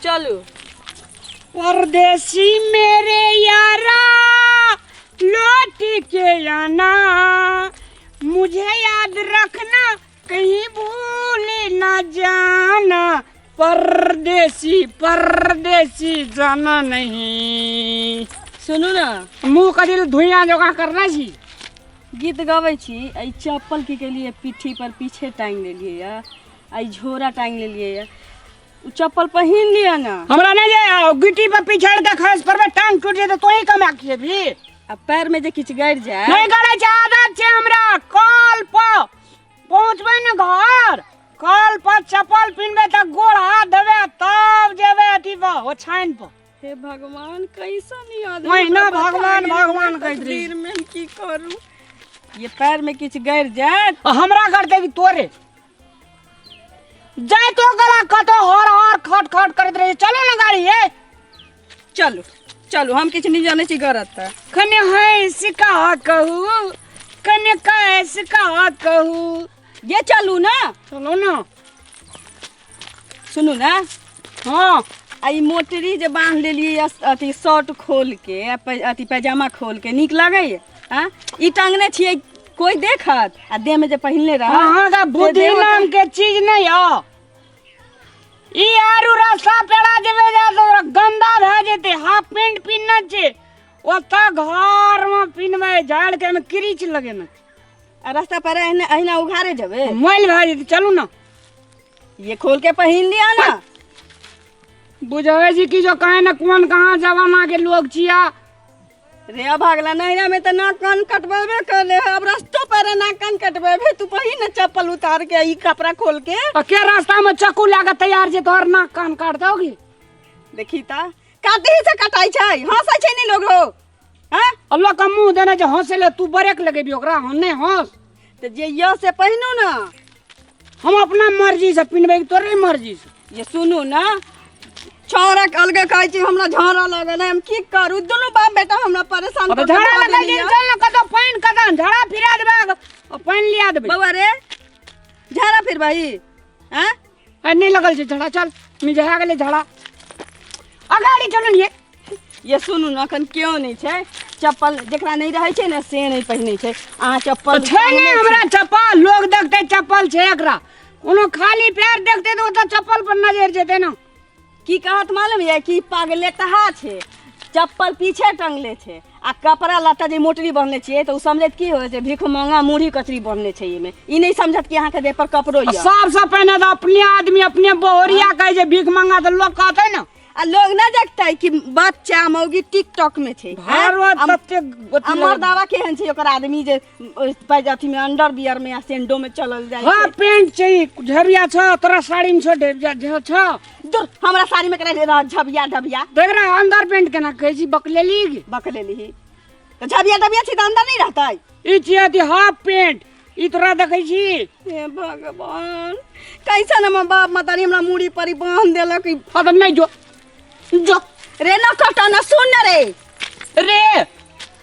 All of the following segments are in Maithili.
चलू। परदेसी मेरे यारा लौट के आना, मुझे याद रखना कहीं भूल ना जाना, परदेसी परदेसी जाना नहीं। सुनू ना। मुँह करी धुइया जोगा करना छी। गीत गबै छी, एहि चप्पल की केलिए पीठी पर पीछे टांगि लेलिए या आ ई झोरा टांगि लेलिए या, उ चप्पल पहिन लिअ ना। हमरा नहीं जे गिट्टी पर पिछड़ के खस परबे, टांग टूट जेतै, तोही कमा खेबी। आ पैर में जे किछु गड़ि जाय? नहीं गड़ै छै, आदत छै हमरा। कल पर पहुँचबै ने घर, कल पर चप्पल पिन्हबै तऽ गोड़ हाथ धोबै तब जेबै अथी पर ओछाइन पर। हे भगवान, कैसन ई आदमी ओहिना हमरा बता भगवान गेल भगवान हमरा कहैत रही। तकदीर में हम की करू, ये पैर में किछु गड़ि जायत। आ हमरा करते कि तोरे जाय तो गला कतो हर हर खट खट करैत रहे। चलो ना गाड़ी ये। चलू चलू, हम किछु नहीं जानै छी गरत तऽ। कने हंस का कहू, कने कैस का कहू। ये चलू ना। चलो ना। सुनू ना। हाँ। आ ई मोटरी जे बान्हि लेलियै या अथी शर्ट खोल के आ अथी पैजामा खोल के नीक लगैए? आँ, ई टांगने छियै, कोइ देखत? आ देहमे जे पहिनले रहत। अहाँके बुद्धि देह नाम के चीज नहीं हो। ई आरू रास्ता पेड़ा जेबै जा तऽ गंदा भए जेतै। हाफ पेंट पिन्हने छै, ओतऽ घर में पिन्हबै झाड़ के, ओहिमे क्रीच लगेने छै। आ रास्ता पर अहिना अहिना उघारे जेबै, मैल भए जेतै। चलू ना। ये खोल के पहिन लिया ना। बुझै छी कि जो कहे ने कोन कहाँ जमाना के लोग छिया। रे अभागला, नैहरा में तऽ नाक कान कटबेबे करले, अब रस्तो पर नाक कान कटबेबे। तू पहिन ना चप्पल उतार के, ई कपड़ा खोल के। आ के रास्ता में चक्कू लगा तैयार छै तोहर नाक कान काट दोगी? देखी ता काटे ही से कटाई छै, हंसै छै नहीं लोग हो। हैं? अल्लाह का मुंह देने जे हंसे ले, तू ब्रेक लगेबी ओकरा, हम नहीं हंस। तो जे यो से पहिनू ना। हम अपना मर्जी से पिनबे कि तोरे मर्जी से? ये सुनू ना, छौड़ा के अलगे कहै छी हमरा झाड़ा लगल है, हम की करू? दुनू बाप बेटा हमरा परेशान अब कऽ के झाड़ा धऽ लगल देलियै। छै, चल ना कतौ पानि कतौ झाड़ा फिरा देबै आ पानि लिया देबै। बौआ रे, झाड़ा फिरबही? हैं? आ नहीं लगल छै झाड़ा, चल मिझा गेलै झाड़ा, अगाड़ी चलू ने। ये सुनू ने, अखन केओ नहि छै। चप्पल जकरा नहि रहै छै ने से नहि पहिनै छै। अहाँ चप्पल छै नहि हमरा चप्पल, लोग देखते चप्पल छै एकरा, कोनो खाली पैर देखते तऽ ओतऽ चप्पल पर नजर जेतै ने। की कहत मालूम यऽ कि पगलेटहा छै, चप्पल पीछे टंगले छै आ कपड़ा लत्ता जे मोटरी बन्हले छियै तऽ ओ समझत की होइ छै, भीख मंगा मुरही कचरी बन्हले छै एहिमे। ई नहि समझत कि अहाँके देह पर कपड़ो यऽ। सबसँ पहिने तऽ अपने आदमी अपने बहुरिया कहै छै भीख मंगा, तऽ लोग कहतै ने। आ लोग ना देखतै कि बच्चा मौगी टिकटॉक में छै। भारत ततेक आ मर्दावा केहन छै ओकर आदमी जे अथी में अंडर बियर में आ सेंडो में चलल जाइ। हां पेंट छै, झबिया छ तोरा साड़ी में छ, ढेबिया छ। दूर, हमरा साड़ी में केना झबिया ढबिया? देख रहा अंदर पेंट केना कहै छी, बकलेली। बकलेली तऽ झबिया ढबिया छै तऽ अंदर नहीं रहतै। ई छियै अथी हाफ पेंट, ई तोरा देखै छी। हे भगवान, कैसन हमर बाप मतारी हमरा मूड़ी पर बांध देलक। हाँ तऽ नहीं जो जो रे न कटा न, सुन न रे। रे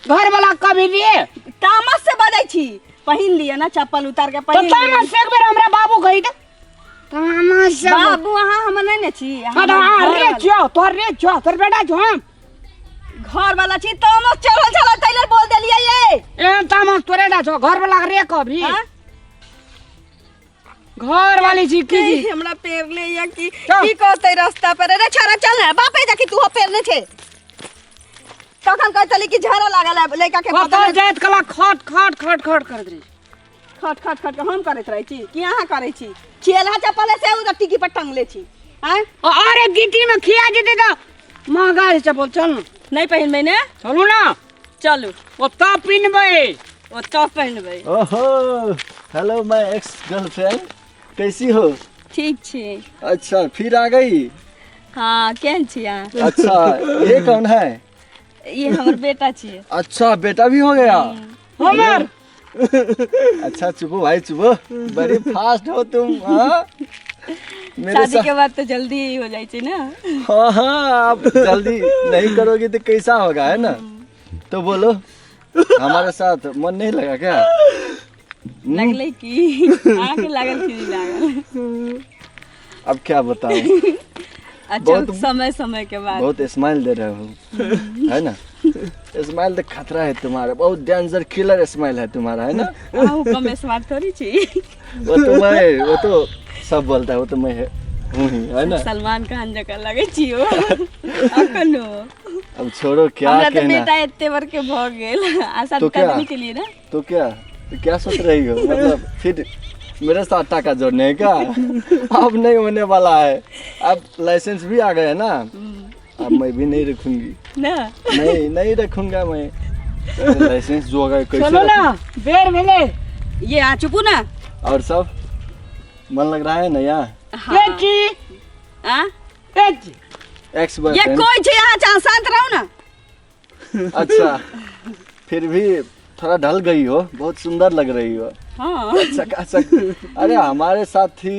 घर वाला कभी रे। तामस से बजै छी, पहिन लिअ ना चप्पल उतार के तऽ पहिन लिअ। तामस से एक बेर हमरा बाबू कही तऽ तामस से बाबू अहाँ हमर नहि ने छी, अहाँ हाँ तऽ हमर हाँ, घर रे वाला। छौ तोहर, रे छौ तोहर बेटा छौ हम। घर वाला छी, तामस चढ़ल छल तै लेल बोल देलियै ये। ए तामस तोरे डा छौ, घर वाला रे कभी। हाँ? घर वाली छी की जी? हमरा पेरले या की चल। की कहतै रास्ता पर? रे छोरा चल ने, बापे जाके तू पेरने छै। तखन कहै छली कि झड़ा लागल है लड़का के। कतऽ पता जाइत कला खट खट खट खट करैत रही। खट खट खट हम करैत रहै छी कि अहाँ करै छी? छियलहा चप्पल से ओ टिकी पर टंगले छी। आँय? अरे गिट्टी में खिया जेतै तऽ महगा छै चप्पल, चल ने। नहि पहिनबै ने? चलू ना। चलू। ओतऽ पिन्हबै। ओतऽ पहिनबै। ओहो, हेलो my ex girlfriend, कैसी हो? ठीक छी। अच्छा, फिर आ गई? हाँ, केहन छी अहाँ? अच्छा, ये कौन है? ई हमर बेटा छियै। अच्छा, बेटा भी हो गया हमर। अच्छा, चुपो भाई चुपो, बड़ी फास्ट हो तुम। हाँ मेरे शादी साथ के बाद तो जल्दी ही हो जाइ छै ना। हाँ हाँ, आप जल्दी नहीं करोगी तो कैसा होगा, है ना? तो बोलो, हमारे साथ मन नहीं लगा क्या? लगलै की अहाँके लागल की नहि लागल? अब क्या बताऊं। अच्छा बहुत समय समय के बाद बहुत स्माइल दे रहे हो, है ना? स्माइल तो खतरा है तुम्हारा, बहुत डेंजर किलर स्माइल है तुम्हारा, है ना? अहूँ कम स्मार्ट थोड़ी छी। वो तो मैं, वो तो सब बोलता है, वो तो मैं है हूँ ही, है ना? सलमान खान जकाँ लगै छी ओ अखनो। अब छोड़ो, क्या हमरा तऽ कहना। बेटा एते बड़के भऽ गेल आ तो क्या? सात आदमी के लिए ना। तो क्या, तो क्या सोच रही हो? मतलब फिर मेरे साथ टाका जोड़ने है क्या? अब नहीं होने वाला है, अब लाइसेंस भी आ गया ना, अब मैं भी नहीं रखूंगी। ना। नहीं, नहीं रखूंगा मैं लाइसेंस जो अगर कैसे चलो ना, बेर भेलै। ये आ चुपू ना। और सब मन लग रहा है ना यहाँ? हाँ। बेटी। आ? बेटी। एक्स ये बॉयफ्रेंड। कोई छै यहाँ, शांत रहो ना। अच्छा, फिर भी थोड़ा ढल गई हो, बहुत सुंदर लग रही हो। हाँ। चकाचक। अरे हमारे साथ थी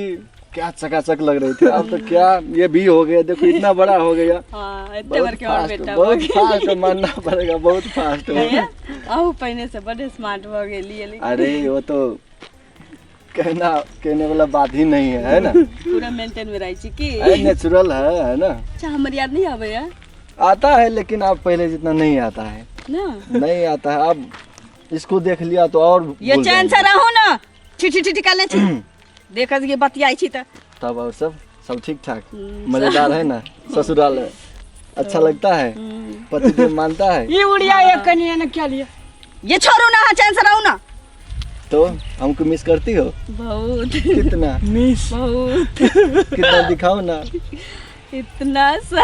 क्या चकाचक लग रही थी, अब तो क्या ये भी हो गया, देखो इतना बड़ा हो गया। हाँ, एते बहुत बड़के और फास्ट, बेटा बहुत भऽ गेल। फास्ट, मानना पड़ेगा, बहुत फास्ट हो गया। अहू पहिने से बड स्मार्ट भऽ गेलियै लेकिन। अरे वो तो कहना कहने वाला बात ही नहीं है, है ना? पूरा मेंटेन में रहै छी की? अरे नेचुरल है, है ना? अच्छा, हमर याद नहीं आबैया? आता है, लेकिन आप पहले जितना नहीं आता है। ना। नहीं आता है, अब इसको देख लिया तो और ये भूल चैन से जाएंगे। रहू ना, छिटी छिटी कर ले छी, देखत के बतियाई छी त। तब और सब सब ठीक ठाक मजेदार है ना? ससुराल है, अच्छा लगता है? पतिदेव मानता है? ई उड़िया एक कनी एने क्या लिया। ये छोड़ू ना, हाँ, चैन से रहू ना। तो हमको मिस करती हो? बहुत। कितना? मिस। बहुत। कितना दिखाओ ना। इतना सा।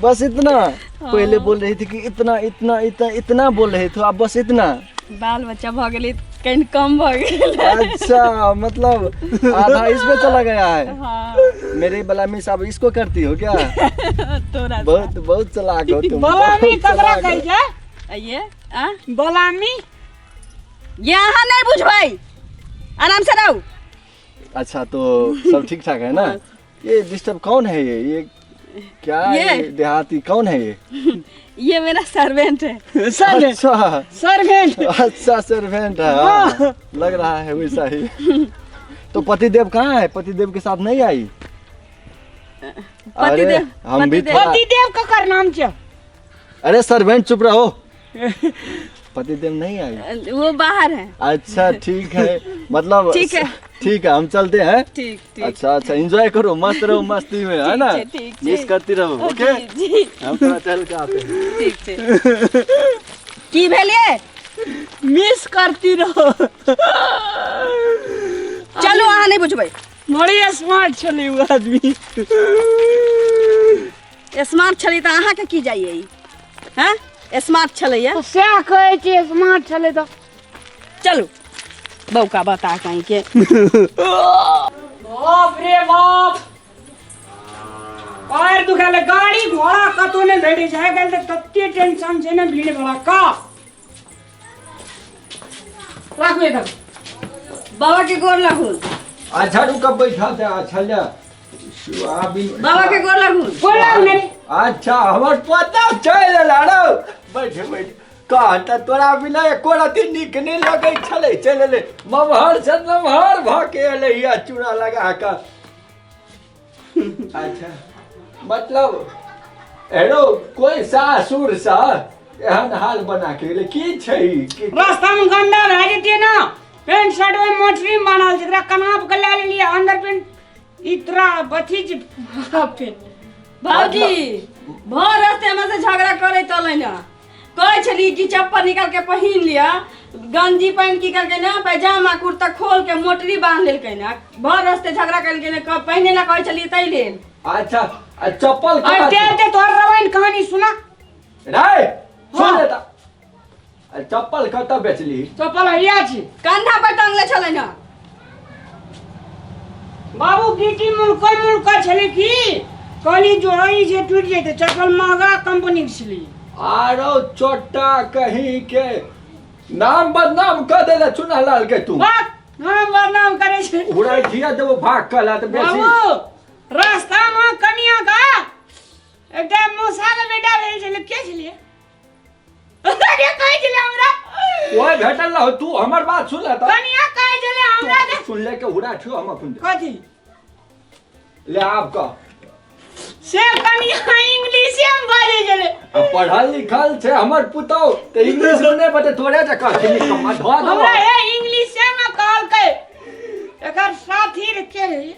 बस इतना? हाँ। पहले बोल रही थी कि इतना इतना इतना इतना बोल रहे थे, आप बस इतना। बाल बच्चा भ गेलै कनि कम भ गेल। अच्छा, मतलब आधा इसमें चला गया है। हाँ। मेरे वाला मिस अब इसको करती हो क्या? तोरा सा। बहुत बहुत चलाक हो तुम। बलामी बहुत ककरा चलाक कहै हो। छै? ये आ? बलामी। यहाँ नहीं बुझबै, आराम से रहू। अच्छा, तो सब ठीक ठाक है ना? ये डिस्टर्ब कौन है? ये क्या? ये? ये देहाती कौन है ये? ये मेरा सर्वेंट है। सर। अच्छा। सर्वेंट। अच्छा, सर्वेंट है, हाँ, लग रहा है वैसा ही। तो पतिदेव कहाँ है? पतिदेव के साथ नहीं आई? अरे पतिदेव हम भी पतिदेव। थोड़ा पतिदेव ककर नाम छै? अरे सर्वेंट चुप रहो, पतिदेव नहीं आई? वो बाहर है। अच्छा ठीक है, मतलब ठीक है। ठीक है, हम चलते हैं। ठीक ठीक। अच्छा अच्छा, एंजॉय करो, मस्त रहो मस्ती में, है ना? ठीक छै, ठीक छै। मिस करती रहो, ओके? जी जी। हम थोड़ा चल के आते हैं। ठीक छै। की भेलियै? मिस करती रहो। चलू, अहाँ नहि बुझबै। बड़ी स्मार्ट छलै ओ आदमी। स्मार्ट छलै तऽ अहाँके की जाइए ई? हैं, स्मार्ट छलैया। तऽ सएह कहै छी, स्मार्ट छलै तऽ। चलू बौका बता कहीं के। बाप रे बाप, पैर दुखाले। गाड़ी घोड़ा कतौ नहि भेटै छै आइ काल्हि, तऽ तते टेंशन छै ने भीड़ भड़क्का। राखू एखन। बाबा के गोर लागू। अच्छा रुक, बैठा दे। अच्छा ले सोयाबीन। बाबा के गोर लागू। गोर लागू ने रे। अच्छा, हमर पोता चलि एल। रौ बैठ बैठ, कह तऽ तोरा बिना एको रति नीक नहि लगै छलै। चलि एलै ममहर से नमहर भऽ के एलै या चूड़ा लगा कऽ। अच्छा, मतलब एरो कोई सासुर सँ एहन हाल बना के एलै की छै ई? की रास्ता में गंदा भए जेतै ने, पेंट शर्ट ओहि मोटरी में बनल छै, एकरा कनाप के लए लेलियै, अंदर पेंट ई तोरा अथी छै हाफ पेंट। भाउजी भर रास्ते में से झगड़ा करैत अलै ने, कहै छली कि चप्पल निकाल के पहिन लिअ, गंजी पहिन की करके ने पैजामा कुर्ता खोल के मोटरी बांध लेलकै ने, भर रास्ते झगड़ा करेलकै ने, पहिने ला कहै छली ताहि लेल। अच्छा, आ चप्पल अरे कहाँ ते छै? ते तोहर रामायण कहानी सुना। रे सुन हाँ। ले तऽ। आ चप्पल कतऽ बेचली? चप्पल हैया छी। कंधा पर टांगले छलै ने। बाबू गिटी मुलकै मुलकै छलै की कहली जो ई जे टूटि जेतै, चप्पल महगा कंपनी के छलै। आरो चोटा कहीं के, नाम बदनाम कऽ देले चुना लाल के तू। बात नाम बदनाम करै छै। उड़ाई धिया देबो भाग कऽ ला तऽ बेसी। बाबू रास्ता में कनिया का एकटा मौसा के बेटा भेल छलै, के छलियै? अरे कहै छलै हमरा। ओए भेटल रहो तू, हमर बात सुन ले तऽ। कनिया कहै छलै हमरा जे सुन ले के उड़ा छो हम अखन। कथी? ले आब कह। से कनि इंग्लिशे में बाजै छलै। आ पढ़ल लिखल छै हमर पुतौ तऽ इंग्लिश मे नहि बजै तोरे जकाँ छै निकम्मा धऽ देबौ। हमरा हे इंग्लिशे में कहलकै एकर साथी रे के रहे।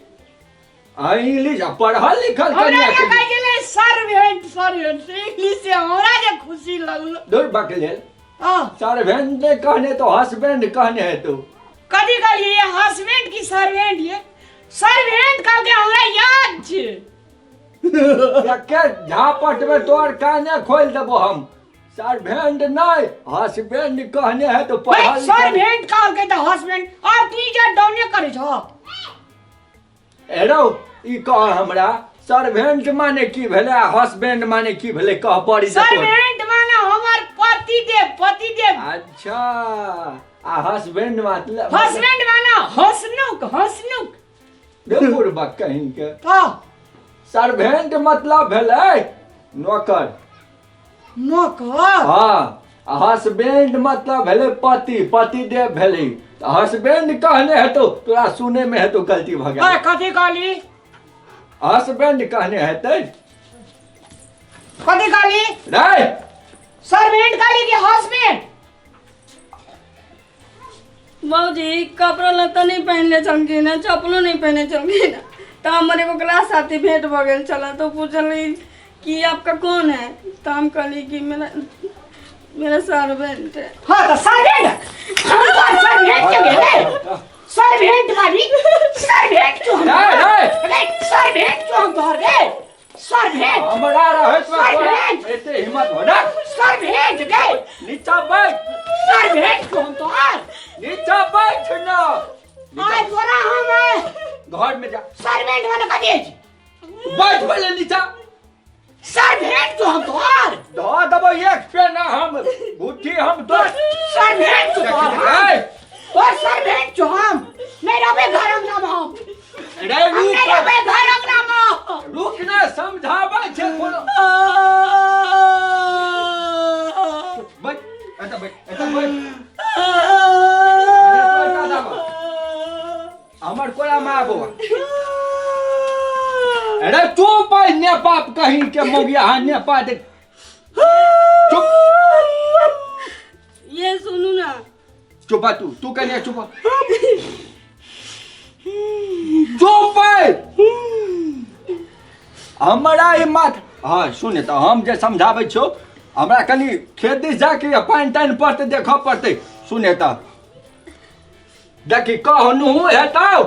आ इंग्लिश आ पढ़ल लिखल हमरा कनिया जे के कहै छलै सर्वेंट सर्वेंट से इंग्लिश से हमरा जे खुशी लगलो। दूर बकलेल। हाँ। सर्वेंट नहि कहने तो हस्बैंड कहने हेतौ। कथी कहलियै हस्बैंड की सर्वेंट? ये सर्वेंट कहलकै, हमरा याद छै। एके झापट में तोर काने खोल देबो हम। सर्वेंट नहीं हस्बैंड कहने है तो पढ़ल लिखल। सर्वेंट कहलकै तऽ हस्बैंड। आर तू ई जे डाउने करै छह। एरो ई कह हमरा, सर्वेंट माने की भेलै आ हस्बैंड माने की भेलै, कह पड़ी से तोर। सर्वेंट माने हमर पति देव, पति देव। अच्छा, आ हस्बैंड मतलब? हस्बैंड माने हसनुक, हसनुक। बुढ़बक कहीं के। हाँ। सर्वेंट मतलब भेलै नौकर। नौकर? हाँ, आ हस्बैंड मतलब भेलै पति, पति देव भेलै। तऽ हस्बैंड कहने हेतौ तोरा, सुने में हेतौ गलती भऽ गेल। कथी कहली? हस्बैंड कहने हेतै। कथी कहली? रे। सर्वेंट कहली कि हस्बैंड? बाबूजी, कपड़ा लत्ता नहीं पहनले छलखिन हँ, चप्पलो नहीं पहने छलखिन हँ, तऽ हमर एगो क्लास साथी भेंट भऽ गेल छलै, तऽ पूछली कि आपका कौन है, तऽ हम कहली कि मेरा मेरा सर्वेंट है। हाँ तो सर्वेंट, हम तो सर्वेंट के भेले सर्वेंट वाली सर्वेंट क्यों हम? रे रे। सर्वेंट क्यों हम तोहर रे सर्वेंट? हमरा रहैत में तोरा सर्वेंट। एते हिम्मत हो ना? सर्वेंट गे। नीचा बैठ। सर्वेंट क्यों हम तोहर? नीचा बैठ ना। आज तोरा हम घर में जा। सर्वेंट वाला कथी? बैठ पहले नीचा। सर्वेंट क्यों हम तोहर? धो देबो एक पे ना हम भूठी हम तो। सर्वेंट क्यों तोहर? रे। तोहर सर्वेंट क्यों हम? नहीं रहबे घर अंगना में हम। रे। हम रुक। नहीं रहबे घर अंगना में। रुक ना, समझाबै छै कोनो। बैठ एतऽ, बैठ एतऽ, बैठ। अरे, पैसा दाबा। हमर कोरा में आबो। अरे तू पहिने बाप कहीं के मोगिया हाँ नेपा दे, चुप। ये सुनू ना। चुप तू, तू कनिया चुप, चुप। हमरा ई माथ, हाँ सुन, तऽ हम जे समझाबै छियौ, हमरा कनि खेत दिस जाके पानि तानि पड़तै, देखऽ पड़तै। सुने तऽ देखी, कहनू हेतौ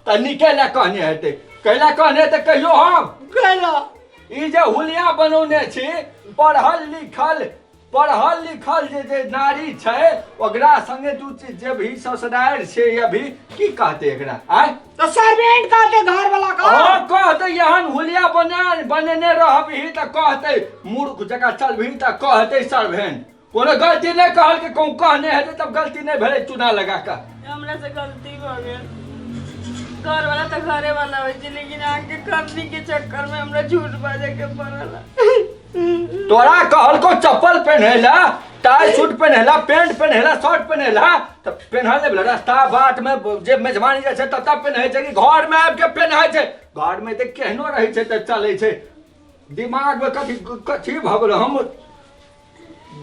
तऽ नीके लए कहने हेतै, कैला कहने हेतै कहियो हम। कैला? ई जे हुलिया बनौने छी, पढ़ल लिखल, पढ़ल लिखल जे जे नारी छै ओकरा संगे तू जे भी ससुरारि छै अभी, की कहते एकरा आय? तऽ सर्वेंट कहते घर वाला का। हाँ कहते। एहन हुलिया बना बनेने रहबही तऽ कहते, मूर्ख जकाँ चलबही तऽ कहते सर्वेंट। कोनो गलती नहि कहलकै, कहूँ कहने हेतै तब गलती नहि भेलै चूना लगा कऽ। हमरा से गलती भऽ गेल। घर वाला तऽ घरे वाला होइ छै, लेकिन अहाँके करनी के चक्कर में हमरा झूठ बाजे के पड़ल। तोरा कहलको चप्पल पेन्हैला, टाई सूट पेन्हैला, पैंट पेन्हैला, शर्ट पेन्हैला, तऽ पेन्हल नहि भेलै। रास्ता बाट में जे मेजबानी जाइ छै ततऽ पेन्है छै कि घर में आबि के पेन्है छै? घर में तऽ केहनो रहै छै तऽ चलै छै। दिमाग में कथी कथी भऽ गेलै? हम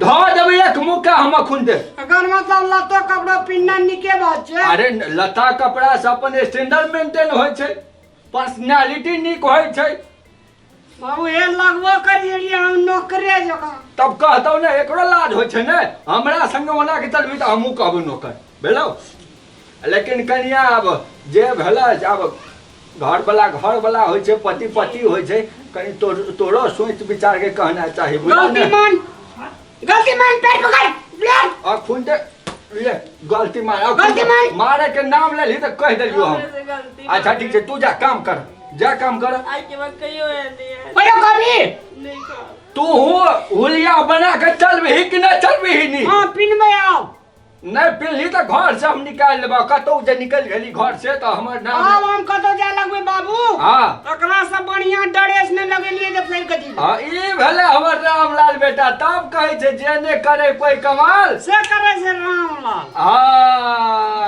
धऽ देबै एक मुक्का हम अखुन दे। एकर मतलब लत्तो कपड़ो पिन्हना नीके बात छै? अरे लत्ता कपड़ा से अपन स्टैंडर्ड मेंटेन होइ छै, पर्सनैलिटी नीक होइ छै। बाबू हे, लगबो करिए हम नौकरे जकाँ। तब कहतौ ने, एकरो लाज होइ छै ने। हमरा संगे ओना के चलबी तऽ हमहूँ कहबै नौकर भेलौ। लेकिन कनिया आब जे भेलै, आब घरवला घरवला होइ छै, पति पति होइ छै। कनि तोरो सोचि विचार के कहना चाही, बुझल गलती ने? मान, गलती मान, पैर पकड़ ले। अखुन ते ले गलती मान अखुन। गलती मान। मारे के नाम लेलही तऽ कहि देलियौ हम। हमरा से गलती अच्छा भऽ ठीक छै, तू जा काम कर, जा काम कर। आइ के बाद कहियो एहन नहि हैत। कहियो कभी नहि कहब। तू हुलिया बना के चलबही कि नहि चलबही नी? हाँ, पिनबै आउ। नहि पिन्हली तऽ घर से हम निकालि लेबऽ। कतौ जे निकलि गेली घर से तऽ हमर नाम। आब हम कतौ जाय लगबै बाबू। हाँ। तकरा से बढ़िया ड्रेस नहि लगेलियै जे फेर कथी। हाँ, ई भेलै हमर रामलाल बेटा। तब कहै छै जे नहि करे कोई कमाल से करै छै रामलाल। हाँ।